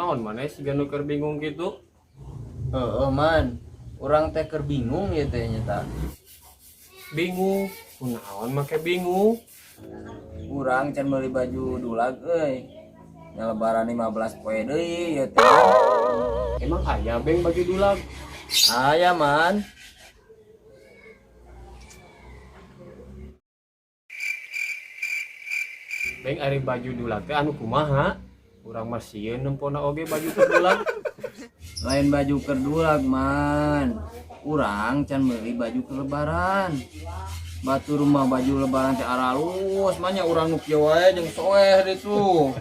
Kunaon maneh siga nu keur bingung kitu? Heeh, man. Urang teh keur bingung ieu teh nyata. Bingung. Kunaon make bingung? Urang can meuli baju dulag euy. Nya lebaran 15 poe deui ieu teh. Emang aya beng baju dulag? Aya, man. Beng ari baju dulag teh anu kumaha? Urang mah sieun nempona oge baju keur dulag. Lain baju keur dulag, man. Urang can meuli baju keur lebaran. Batur mah baju lebaran teh aralus, mah nya urang nu kieu wae jeung soeh ditu.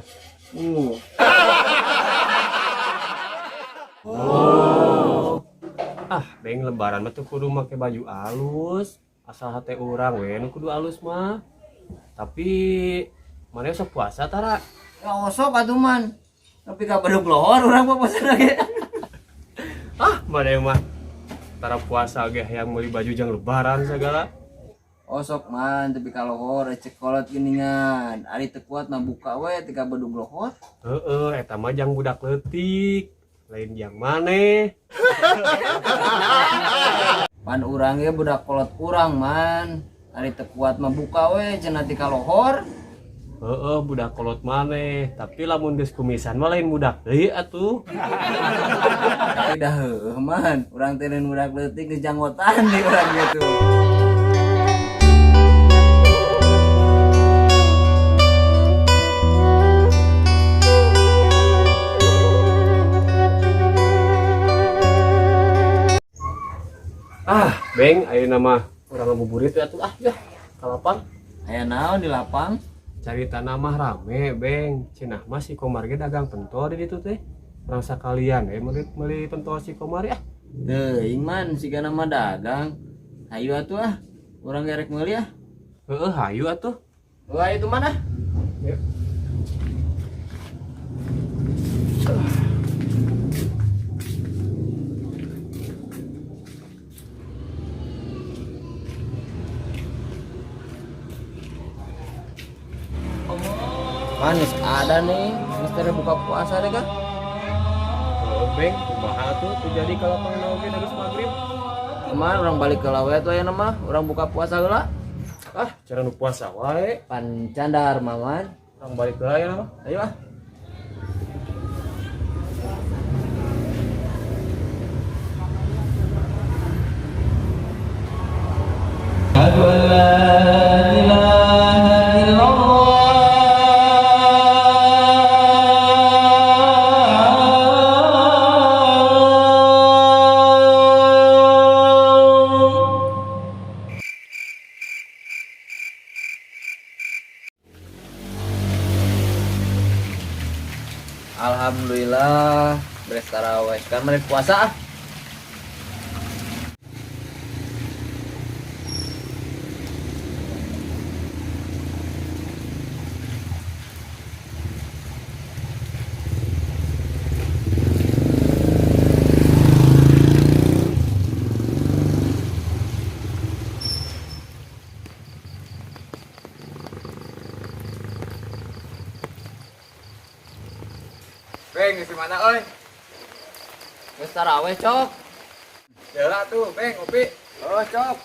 Oh. Ah, beng lebaran mah tuh kudu make baju alus. Asal hate urang we nu kudu alus mah. Tapi maneh sok puasa tara? Ya osok atuh man. Tapi ka bedug lohor urang mah puasa ge. Ah, maneh mah tara puasa ge hayang meuli baju jang lebaran segala. Osok man, tapi ka lohor cek kolot geuningan. Ari teu kuat mah buka we ti ka bedug lohor. Heeh, eta mah jang budak leutik. Lain jang maneh. Pan urang ge budak kolot urang man. Ari teu kuat mah buka we cenah ti ka lohor. Heeh, budak kolot maneh, tapi lamun geus kumisan mah lain budak deui atuh. Tapi dah heueuh man, urang teh lain budak leutik geus janggotan di urang gitu. Ah, beng, ayeuna mah urang ngabuburit we atuh ah ya, ka lapang. Aya naon di lapang? Carita mah rame, beng. Cenah mah si Komar ge dagang pentol di ditu teh. Urang sakalian we meuli pentol si Komar ya. Teuing man, sigana mah dagang. Hayu atuh ah, urang ge rek meuli ah. Heeh, hayu atuh. Wah, itu mana? Yuk. Manis ada nih, mesti buka puasa deh kan? Oh, beng, kumaha tuh terjadi kalau pangan oge geus maghrib? Kemarin orang balik ke lawe tuh ya nama, orang buka puasa heula. Ah, cara nu puasa wae. Pan candar maman. Orang balik heula ya nama. Ayo ah. Alhamdulillah beres taraweh. Sekarang mereka puasa ah. Beng, di mana euy? Geus taraweh, Cok. Jalan tuh, Beng, ngopi. Oh, Cok.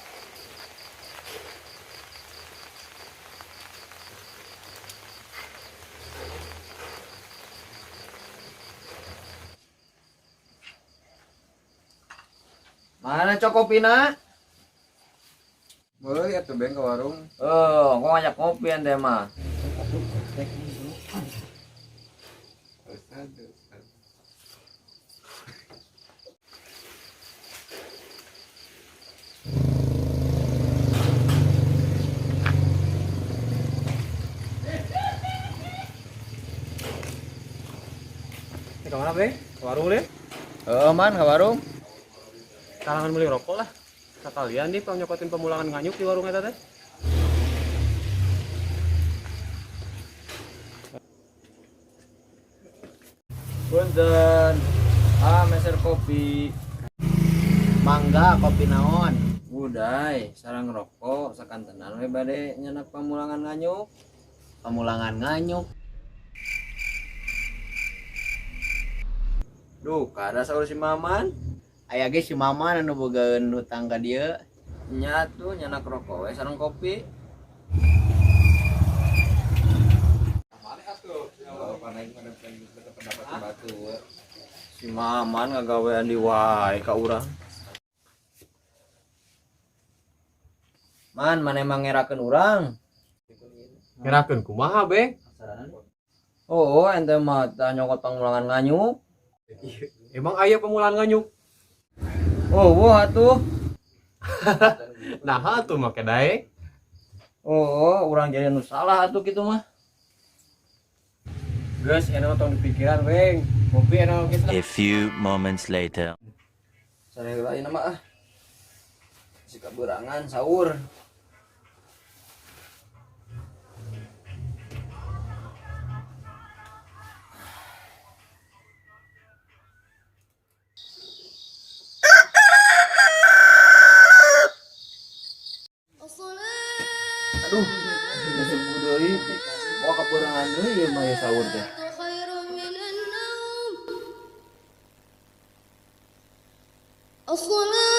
Mana Cok kopina? Boleh atuh Beng ke warung. Oh, kok ngajak ngopi ente mah. Ke mana, Beng? Ke warung deh. Oh, man, ke warung. Kalangan beli rokok lah. Sekalian nih pang nyokotin pemulangan nganyuk di warung eta teh. Punten. Ah, meser kopi. Mangga kopi naon? Budai, sarang rokok sakantenan we bade nyenak pamulangan nganyuk. Pamulangan nganyuk. Duh, kada saur si Maman. Aya ge si Maman anu bogaeun hutang ka dieu. Nya tuh nyanak rokok we sareng kopi. Si Maman ngagawean di wae ka urang. Man, mana emang ngerakeun urang? Ngerakeun kumaha, Beng? Oh, ente mah tah nyokot pangulangan nganyuk. Emang aya pemulaan nganyuk? Oh, wah atuh. Nah, atuh make daek. Oh, urang jadi nu salah atuh kitu mah. Geus enak tong dipikiran, Beng. Kopi enak geus lah. A few moments later. Sare heula ayeuna mah ah. Si kaberangan sahur. Aduh, disebut deui. Wah, kaberangan deui ieu mah ya sahur teh. خير من النوم. الصلاة